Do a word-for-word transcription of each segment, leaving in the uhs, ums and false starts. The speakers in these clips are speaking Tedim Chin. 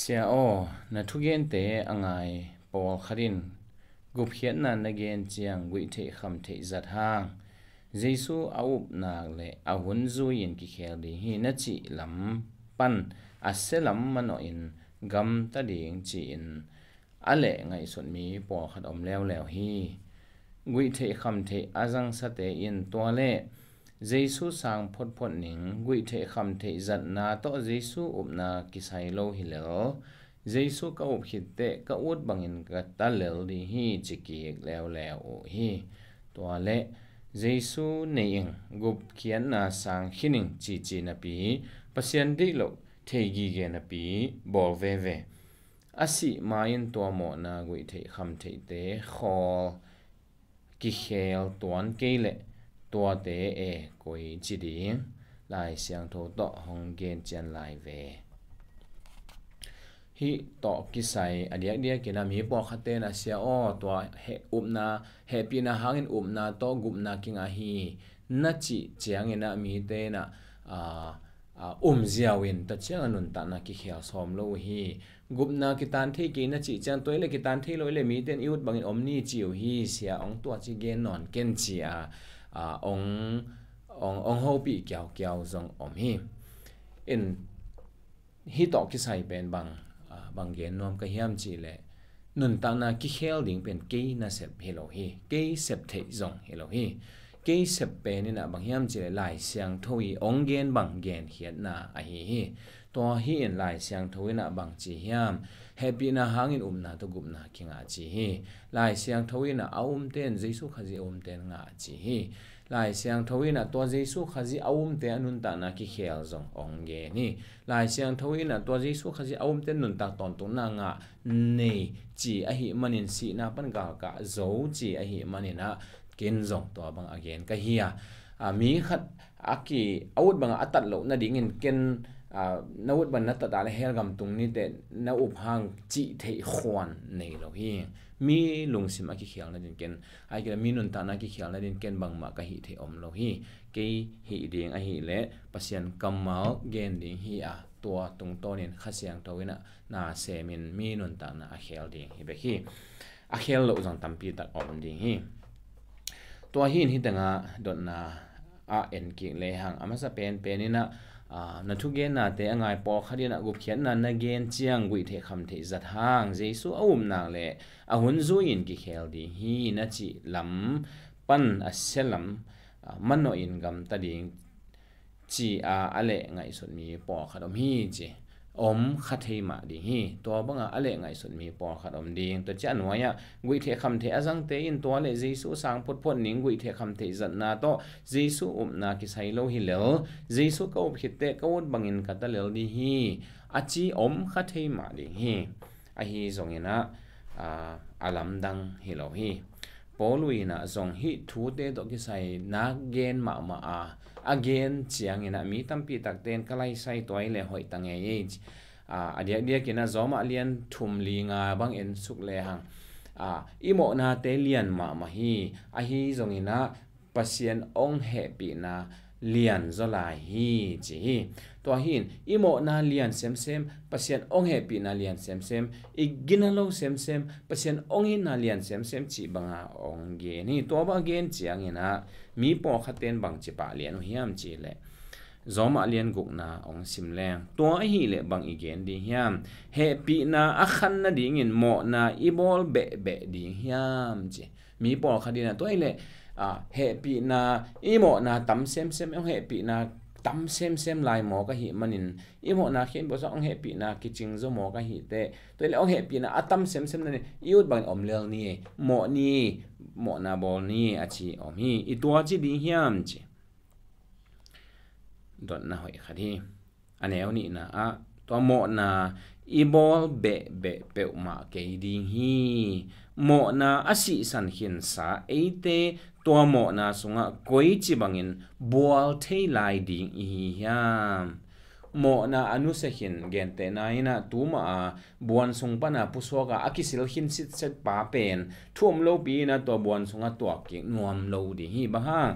Sia aw, na thugente a ngai pawlkhat in gupkhiatna na gen ciang guihtheih khamtheih zat hang Jesu a upna le a hun zui-in kikhel ding hi na cih lam pan a sia lam manawhin gamta ding ci-in a leh ngaihsut mi pawlkhat om leuleu hi. Guihtheih khamtheih a zangsate in tua leh Jesu sang photphot ning guihtheih khamtheih zatna tawh Jesu upna kisai lo hi lel, Jesu ka up khit teh ka ut bangin ka ta lel ding hi ci kik leuleu uh hi. Tua leh Jesu nei ing gupkhiatna sang khin ing cici napi Pasian deih loh thei gige napi bawl veve. A sih ma-in tua mawhna guihtheih khamtheihte khawl kikhel tuan kei leh tuate e koi ci ding Lai Siangtho tawh hong gen cian lai ve. Hih tawh kisai a diakdiakin a mi pawlkhatte na sia aw tua heh upna hehpihna hangin upna tawh gupna kingah hi na cih ciangin a mite na a, a, um ziau in tua ciang a nuntakna kikhel sawm lo uh hi. Gupna kitan thei kei na cih ciang tua i le kitan thei lo i le mite in i ut bangin om ni ci uh hi sia ong tua ci gen nawn ken ci a, a, ong, ong, ong hopih kiaukiau zong om hi. In hih tawh kisai pen bang, a, bang gen nuam ka hiam cih leh nuntakna kikhel ding pen kei nasep hi lo hi, kei sep theih zong hi lo hi. Kei sep pen in a bang hiam cih leh Lai Siangtho i ong gen bang genkhiatna ahi hi. Tua hi in Lai Siangtho in a bang ci hiam, hehpihna hangin upna tawh gupna kingah ci hi. Lai Siangtho in a a umte in Jesu Khazih a umte in ngah ci hi. Lai Siangtho in a tua Jesu Khazih a umte a nuntakna kikhel zong ong gen hi. Lai Siangtho in a tua Jesu Khazih a umte nuntak tawntungna ngah nei ci ahi manin sihna pan galkah zo ci ahi manin a ken zong tua bang a gen ka hi a. A, mi khat a ki a ut bangah a tat loh nadingin ken, a, na ut bang na tat a le hell gam tung ni teh na up hang cih theih khuan nei lo hi. Mi lungsim a kikhel nading ken, a hi kei leh mi nuntakna kikhel nading ken bangmah ka hih theih om lo hi. Kei hih ding ahih leh Pasian kammal gen ding hi a, tua tungtawnin Kha Siangtho in a na semin mi nuntakna a khel ding hi bek hi. A khel loh zong tampi tak a om ding hi. Tua hi in hih tengah dotna a en kik lehang a masa penpen in a, a, na thugennate a ngai pawlkhat in a gupkhiatna na gen ciang guihtheih khamtheih zat hang Jesu a upna le a hun zui-in kikhel ding hi na cih lam pan a sia lam, a, manawhin gamta ding ci a a leh ngaihsut mi pawlkhat om hi ci. Om kha thei mah ding hi. Tua bangah a leh ngaihsut mi pawlkhat om ding. Tua ciah nuai-ah guihtheih khamtheih a zangte in tua leh Jesu sang photphot ning guihtheih khamtheih zatna tawh Jesu upna kisai lo hi lel, Jesu ka up khit teh ka ut bangin ka ta lel ding hi a ci om kha thei mah ding hi. Ahi zongin a, a, a lamdang hi lo hi. Paul in a zong hih thute tawh kisai nak gen mahmah a, a gen ciangin a mi tampi takte in ka laisai tuai le hoih ta ngei ei. A, a diakdiakin a Zawmah lian thum li nga bang en suk lehang, a, i mawhnate lian mahmah hi. Ahi zongin a Pasian ong hehpihna lian zaw lai hi ci hi. Tua hi in i mawhna lian semsem, Pasian ong hehpihna lian semsem, i gina lo semsem, Pasian ong itna lian semsem cih banga ong gen hi. Tua bang a gen ciangin a mi pawlkhatte in bangci pah lian uh hiam cih leh Zawmah lian gukna ong sim leng tua ahih leh bang i gen ding hiam? Hehpihna a khan nadingin mawhna i bawl behbeh ding hiam ci. Mi pawlkhat in a tua ahih leh, a, hehpihna i mawhna tam semsem, ong hehpihna tam semsem lai mawk ahih manin i mawhna khempeuh sungah ong hehpihna kicing zaw mawk ahih teh tua ahih leh ong hehpihna a tam semsem nading i ut bangin om lel ni ei, mawh ni ei, mawhna bawl ni ei a ci om hi. I tua ci ding hiam ci. Dotna hoih khat hi. A neu nihna ah tua mawhna i bawl behbeh peuhmah kei ding hi. Mawhna a sihsan khinsa eite tua mawhna sungah koici bangin bual thei lai ding i hi hiam? Mawhna a nusia khin, gentehna in a tuma a buan sung pana pusuak a a kisil khin sitset pa pen thu om lopi in a tua buan sungah tuak kik nuam lo ding hi. Bang hang?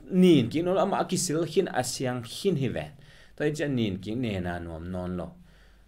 Nin kik nuam lo, amah a kisil khin a siang khin hi ve. Tua hi ciah nin kik nena nuam nawn lo.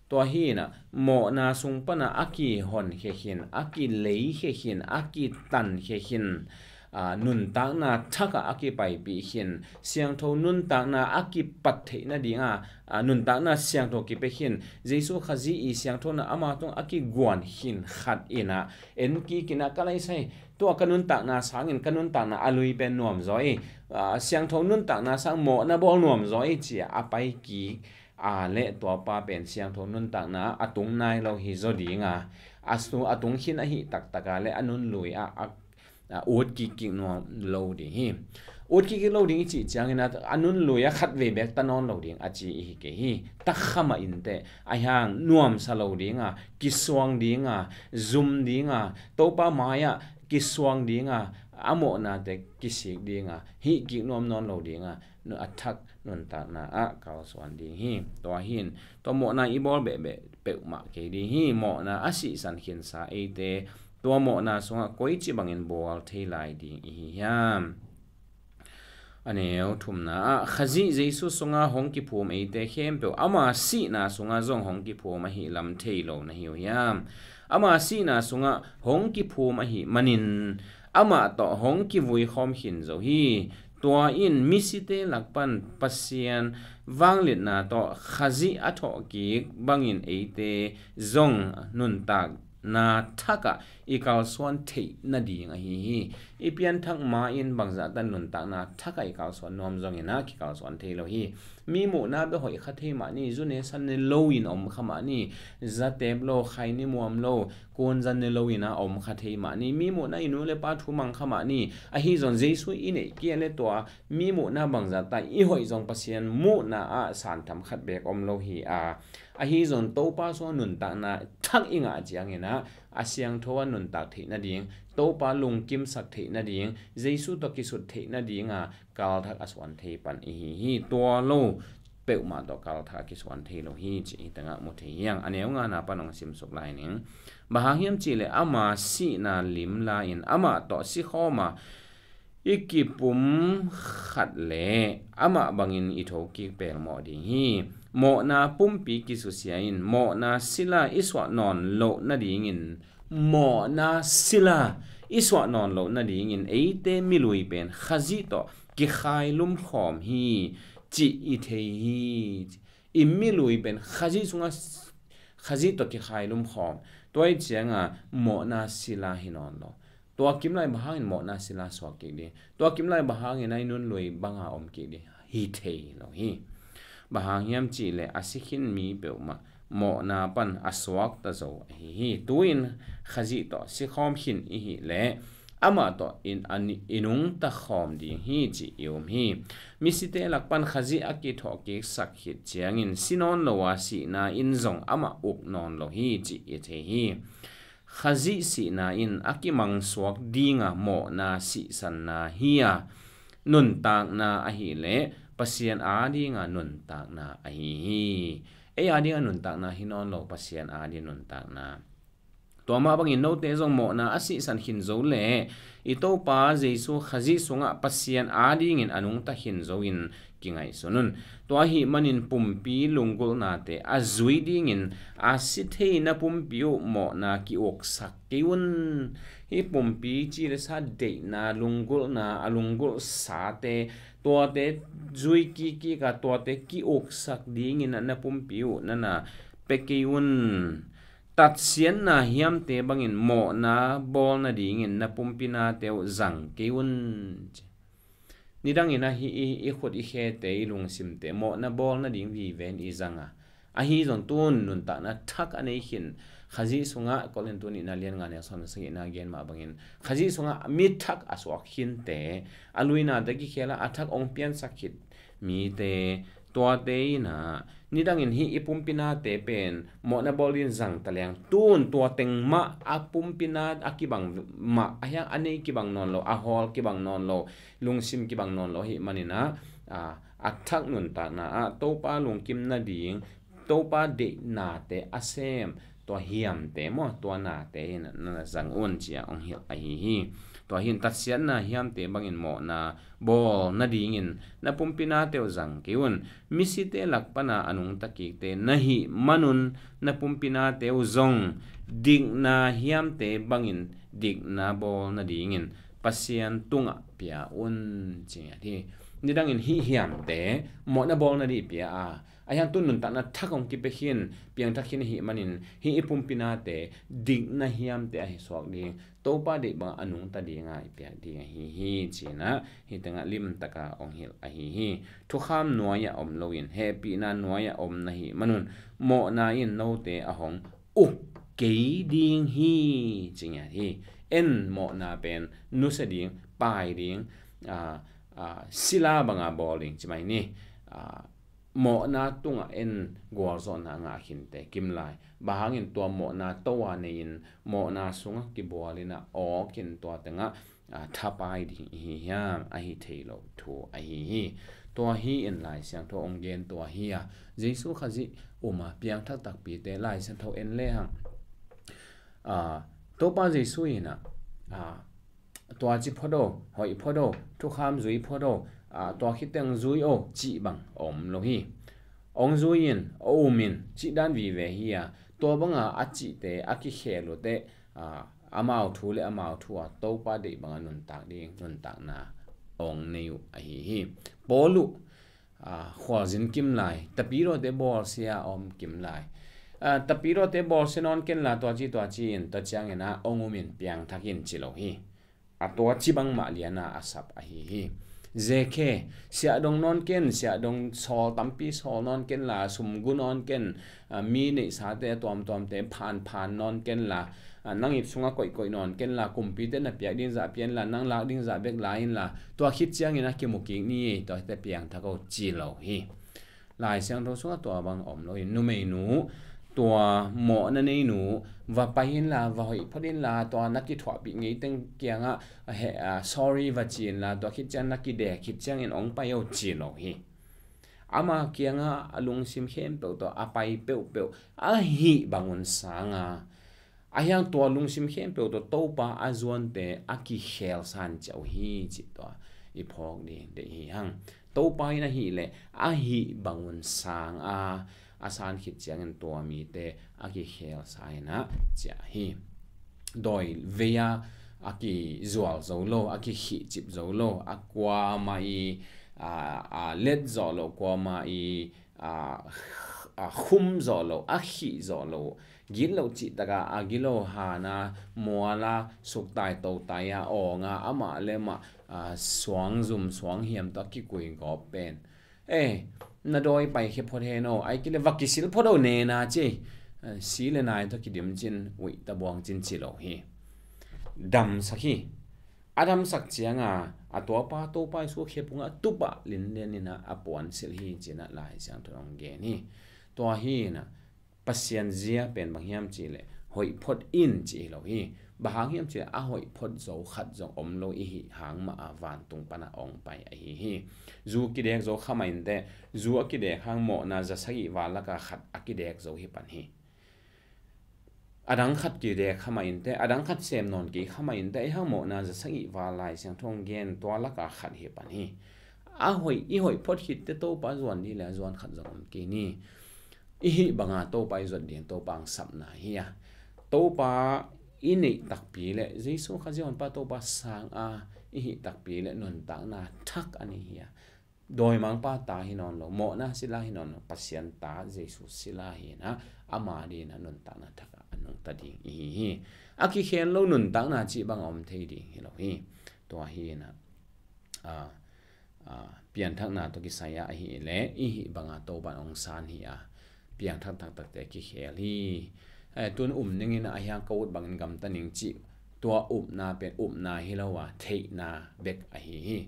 Tua hi inah mawhna sung panah a kihonkhia khin, a kileikhia khin, a kitankhia khin, aa, nuntakna thakah a kipaipih khin, siangtho nuntakna a kipat theih nadinga, aa, nuntakna siangtho kipia khin, Jesu Khazih i siangthona ama tung a kiguan khin khat inah en kik inah ka laisai, tua ka nuntakna sangin ka nuntakna a lui pen nuamzaw i, aa, siangtho nuntakna sang mawhna bawl nuamzaw i ci-a a pai kik a leh tuapa pen siangtho nuntakna a tung nai lo hi zaw dinga, a su a tung khin ahi taktaka leh a nunlui ah a, a ut kikkik nuam lo ding hi. Ut kikkik lo ding i cih ciangin a, a nunlui a khatvei bek ta nawn lo ding a ci i hi kei hi. Takhamah inteh a hiang nuamsa lo dinga, kisuang dinga, zum dinga, Topa mai-ah kisuang dinga, a mawhnate kisik dinga, hih kik nuam nawn lo dinga, a thak nuntakna ah kalsuan ding hi. Tua hin tua mawhna i bawl behbeh peuhmah kei ding hi. Mawhna a sihsan khinsa eite tua mawhna sungah koici bangin bawl thei lai ding i hi hiam? A neu thumna ah, Khazih Jesu sunga hong kiphum eite khempeuh ama sihna sunga zong hong kiphum ahi lam thei lo na hi uh hiam? Ama sihna sungah hong kiphum ahi manin amah tawh hong kivui khawm khin zo hi. Tua in misite lakpan Pasian vangliatna tawh Khazih a thawhkik bangin eite zong nuntakna thakah i kalsuan theih nading ahi hi. I pianthak ma-in bangzahtan nuntakna thakah i kalsuan nuam zongin a kikalsuan thei lo hi. Mi muhna bia hoih kha thei mah ni, zu ne san ne lo in om kha mah ni, zatep lo, khai ni muam lo, kun zan ne lo in a om kha thei mah ni, mi muhna i nu le pa thu mang kha mah ni, ahi zong Jesu i neih kia le tua mi muhna bangzahta i hoih zong Pasian muhna ah santham khat bek om lo hi a, ahi zong Topa sua nuntakna thak i ngah ciangin a, a siangtho a nuntak theih nading, Topa lungkimsak theih nading, Jesu tawh kisut theih nadinga kalthak a suan thei pan i hi hi. Tua lo peuhmah tawh kalthak a kisuan thei lo hi ci hi tengah mu thei hiang. A neu ngana pan hong simsuk lai ning. Bang hang hiam cihleh ama sihna limla in amah tawh sikhawma i kipum khat le amah bangin i thokik pelmawh ding hi. Mawhna pumpi kisusia in mawhna sila i suah nawn loh nadingin, mawhna sila i suah nawn loh nadingin eite milui pen Khazih tawh kikhailum khawm hi cih i thei hi. I milui pen Khazih sungah Khazih tawh kikhailum khawm. Tua i cianga mawhna sila hi nawn lo. Tua kimlai bang hangin mawhna sila suak kik ding? Tua kimlai bang hangin a i nunlui banga om kik ding? Hi thei lo hi. Bang hang hiam cihleh a sikhin mi peuhmah mawhna pan a suakta zo ahi hi. Tu-in Khazih tawh sikhawm khin i hih leh amah tawh in a ni-, i nungta khawm ding hi cih i um hi. Misite lakpan Khazih a kithawhkiksak khit ciangin si nawn lo a sihna in zong amah uk nawn lo hi cih i thei hi. Khazih sihna in a kimangsuak dinga mawhna sihsanna hi a, nuntakna ahileh Pasian a dinga nuntakna ahi hi. Ei a dinga nuntakna hi nawn lo, Pasian a ding nuntakna. Tua mah bangin note zong mawhna a sihsan khin zo le i Topa Jesu Khazih sungah Pasian a dingin a nungta khin zo in kingaihsun un. Tua ahih manin pumpi lunggulhnate a zui dingin a si theina pumpi uh mawhna ki-uksak kei un. Hih pumpi ci le sa deihna, lunggulhna, a lunggulhsate, tuate zui kikkik a, tuate ki-uksak dingin a na pumpi uh nana pia kei un. Tatsiatna hiamte bangin mawhna bawl nadingin na pumpi nate uh zang kei un. Nidangin a hih i, i khut i khete, i lungsimte mawhna bawl nading viven i zang a, ahi zong tun nuntakna thak a nei khin, Khazih sungah Korintu nihna lian nga neu sawm le sagihna gen mah bangin Khazih sungah mi thak a suak khinte, a luinate kikhel a, a thak ong piansak khit mite, tuate in a, nidangin hih i pumpi nate pen mawhna bawl dingin zang ta leng, tun tua teng mah a pumpi na a kibang mah, a hiang a nei kibang nawn lo, a hawl kibang nawn lo, lungsim kibang nawn lo ahih manin a, a, a thak nuntakna ah Topa lungkim nading, Topa deihnate a sem, tua hiamte maw, tua nate in na zang un ci-a ong hilh ahi hi. Tua hi in tatsiatna hiamte bangin mawhna bawl nadingin na pumpi nate uh zang kei un. Misite lak pana a nungta kikte na hih manun na pumpi nate uh zong dikna hiamte bangin dikna bawl nadingin Pasian tungah pia un, ci ngiat hi. Nidangin hih hiamte mawhna bawl nading pia a, a hiang tu nuntakna thak hong kipia khin, piangthak khin i hih manin hih i pumpi nate dikna hiamte ahi suak ding, Topa deih bangah a nungta dinga i piak ding ahi hi, ci-in ah hih tengah limtaka hong hilh ahi hi. Thukham nuai-ah om loin hehpihna nuai-ah om na hih manun mawhna in note a hong uk kei ding hi, ci ngiat hi. En mawhna pen nusia ding, pai ding, a, a, sila banga bawl ding ci mai ni. A, mawhna tungah en gualzawhna ngah khinte kim lai. Bang hangin tua mawhna to a nei-in mawhna sungah kibualin a awkin tua tengah, a, thapai ding ihi hiam, ahi thei lo thu ahi hi. Tua hi in Lai Siangtho hong gen tua hi a, Jesu Khazih um a piangthak takpite Lai Siangtho en lehang, a, Topa Jesu in a, a, tua ci phot o, hoih phot o, thukham zui phot o, a, tua khit teng zui o, cih bang om lo hi. Hong zui in, hong um in, cih dan vive hi a, tua banga a cihte a kikhel uh teh, a, amau thu le amau thu a Topa deih banga nuntak ding, nuntakna hong nei uh ahi hi. Paul uh, a, khualzin kim lai, tapidawte bawlsia a om kim lai. A, tapidawte bawlsia nawn ken la, tua ci tua ci in, tua ciangin a hong um in piangthak in ci lo hi. A tua ci bangmah liana a sap ahi hi. Zekhe, siahdong nawn ken, siahdong sawl tampi sawl nawn ken la, sumgu nawn ken, a, mi neihsate a tuamtuamte phanphan nawn ken la, a, nang ip sungah koihkoih nawn ken la, kumpite na piak ding zah pia in la, nang lak ding zah bek la in la, tua khit ciangin a kimu kik ni, tua khit teh piangthak o ci lo hi. Lai Siangtho sungah tua bang om lo hi. Numeinu, tua mawhna neinu, va pai in la, va hoih phot in la, tua na kithuahpih ngei teng kiangah, a, he, a, sorry va ci in la, tua khit ciang na kidek khit ciangin hong pai o ci lo hi. Ama kiangah a lungsim khempeuh tawh a pai peuhpeuh ahih bangun sanga, a hiang tua lungsim khempeuh tawh Topa a zuante a kikhelsa in ciah uh hi cih tua i phawk ding deih hi hang. Topa in ahih leh ahih bangun sang a, a san khit ciangin tua mite a kikhelsa in a ciah hi. Dawi vei a a kizual zo lo, a kikhihcip zo lo, a kuamah i, a, a let zawh lo, kuamah i, a, a khum zawh lo, a khih zawh lo, gitloh cihtaka a gilo hana muala suktai totai a awnga amah le mah, a, suangzum suanghiam tawh a kikui gawp pen, e, na dawi paikhia phot hen o, ai kile va kisil phot o nena ci, a, si le nai tawh kidim cin, uih tabuang cin ci lo hi. Damsak hi. A damsak cianga a tuapa Topa Jesu khe pungah tupah linlian ina a puansilh hi cinah Lai Siangtho hong gen hi. Tua hi inah Pasian zia pen bang hiam cihleh hoih phot in cih hi lo hi. Bang hang hiam cihleh a hoih phot zo khat zong om lo i hih hang mah a vantung panah hong pai ahi hi. Zu kidek zo kha mah inteh, zu a kidek hang mawhna za sagih val laka khat a kidek zo hi pan hi. A dang khat kidek kha mah inteh, a dang khat sem nawn kei kha mah inteh, i hang mawhna za sagih val Lai Siangtho hong gen tua laka khat hi pan hi. A hoih, i hoih phot khitteh Topa zuan dih le a zuan khat zong om kei ni. I hih banga Topa i zuat ding Topa hong sapna hi a. Topa i neih takpi le Jesu Khazih honpa Topa sang a i hih takpi le nuntakna thak a nei hi a. Dawimangpa ta hi nawn lo, mawhna sila hi nawn lo, Pasian ta Jesu sila hi inah ama dih inah nuntakna thakah a nungta ding ihi hi. A kikhel lo nuntakna cih bang a om thei ding hi lo hi. Tua hi inah, a, a, pianthakna tawh kisai-ah ahih leh i hih banga Topan hong san hi a, piangthak taktakte kikhel hi. Eh, tun um ning inah a hiang ka ut bangin gamta ning cih tua upna pen upna hi lo a, theihna bek ahi hi.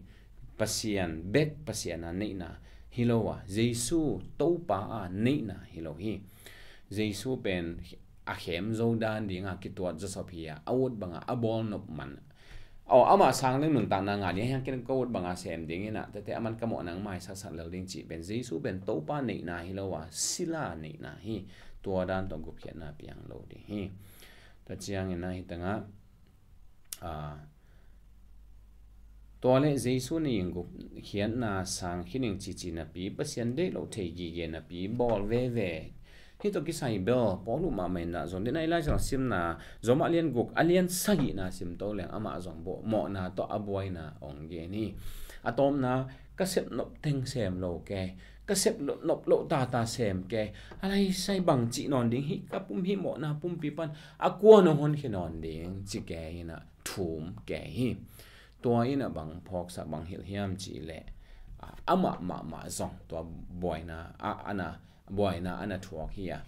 Pasian bek Pasian a neihna hi lo a, Jesu Topa a neihna hi lo hi. Jesu pen a khem zo dan dinga kituat zawsop hi a, a ut banga a bawl nop man. Aw, amah sang leng nuntakna ngah ding a hiang ken ka ut banga sem ding inah tete a man ka mawh nang maisaksak lel ding cih pen Jesu pen Topa neihna hi lo a, sila neihna hi. Tua dan tawh gupkhiatna piang lo ding hi. Tua ciangin ah hi tengah, a, Tua leh Jesu na ing guk khiatna sang khin ing cici napi, Pasian deih loh thei gige napi bawl veve. Hih tawh kisai bel Paul uh mahmah in ah zong den a i Lai Siangtho simna, Rom a lian guk a lian sagihna sim to leng amah zong bawh mawhna tawh a buaina hong gen hi. A tawpna, ka sep nop teng sem lo kei, ka sep lo- nop loh tata sem kei, a lai sai bang cih nawn ding hi, ka pum hih mawhna pumpi pan a kua nong honkhia nawn ding ci kei in ah thum kei hi. Tua in ah bang phawksak, bang hilh hiam cih leh, ah, amah mahmah zong tua buaina a, a na, buaina a na thuak hi a,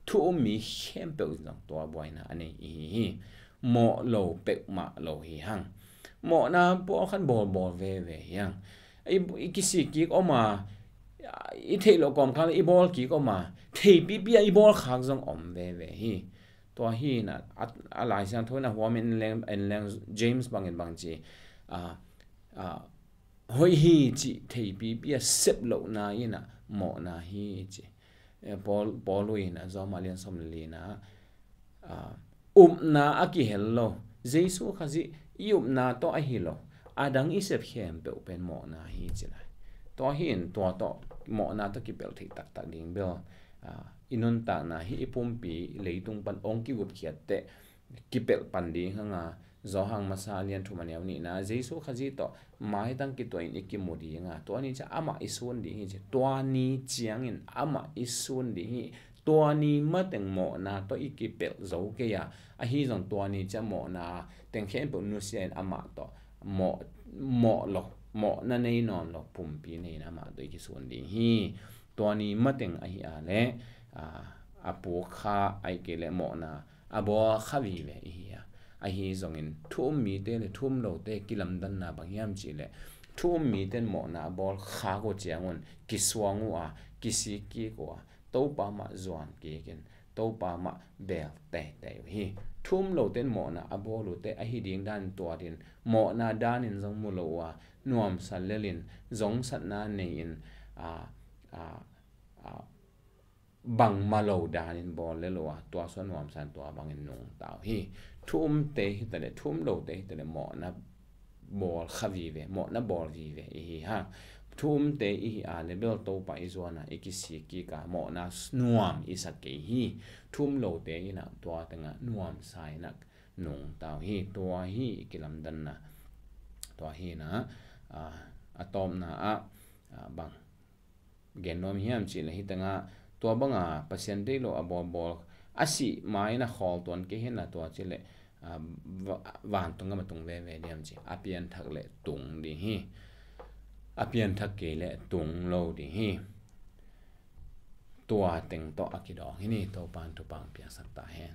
thu um mi khempeuh in zong tua buaina a nei i hi hi. Mawh lo peuhmah lo hi hang. Mawhna pawlkhat bawlbawl veve hi hang. I, i kisik kik om a, i theih loh kawmkal i bawl kik om a, theipipi a i bawl khak zong om veve hi. Tua hi in ah, a, a Lai Siangtho in ah huam in leng, en leng James bangin bang ci, a, a, hoih hi cih theipipi a sep lohna in ah mawhna hi ci. Eh, Paul, Paul uh in ah Rom a lian sawm le lina, ah, upna a kihel lo, Jesu Khazih i upna tawh ahi lo, a dang i sep khempeuh pen mawhna hi ci lai. Tua hi in tua tawh mawhna tawh kipelh theih taktak ding bel, ah, i nuntakna hi i pumpi leitung pan hong kigupkhiat teh kipelh pan ding hang a, Johan masa lian thum a neu nihna, Jesu Khazih tawh maitang kituah in i kimu ding a, tua ni ciang amah i sun ding hi ci. Tua ni ciangin amah i sun ding hi. Tua ni mateng mawhna tawh i kipelh zo kei a, ahi zong tua ni ciang mawhna teng khempeuh nusia in amah tawh mawh, mawh lo, mawhna nei nawn lo pumpi nei in amah tawh i kisun ding hi. Tua ni mateng ahi a leh, a, a puk kha ahih kei leh mawhna a bawl kha vive i hi a. Ahi zongin thu um mite le thu um lote kilamdanna bang hiam cih leh, thu um mite in mawhna a bawl khak uh ciangun kisuang uh a, kisik kik uh a, Topa mah zuan kik in Topa mah bel teitei uh hi. Thu um lote in mawhna a bawl uh teh ahi ding danin tuat in, mawhna danin zong mu lo uh a, nuamsa lel in, zongsatna nei in, a, a, a, bangmah lo danin bawl lel uh a, tua sung nuamsa in tua bangin nungta uh hi. Thu umte hi ta leh, thu um lote hi ta leh mawhna bawl kha vive, mawhna bawl vive i hi hang. Thu umte i hi a leh bel Topa i zuan a, i kisik kik a, mawhna nuam i sa kei hi. Thu um lote in ah tua teng ah nuamsa in ah nungta uh hi. Tua hi i kilamdanna. Tua hi in ah, a, a tawpna ah, a, bang gen nuam hiam cih leh hih teng ah tua bang a Pasian deih loh a bawlbawl, a sih ma in a khawl tuan kei hi in ah tua cih leh, a, va-, vantung gam a tung veve diam ci, a pianthak leh tung ding hi. A pianthak kei leh tung lo ding hi. Tua teng tawh a kidawng hi ni. Topa in thupha hong piaksak ta hen.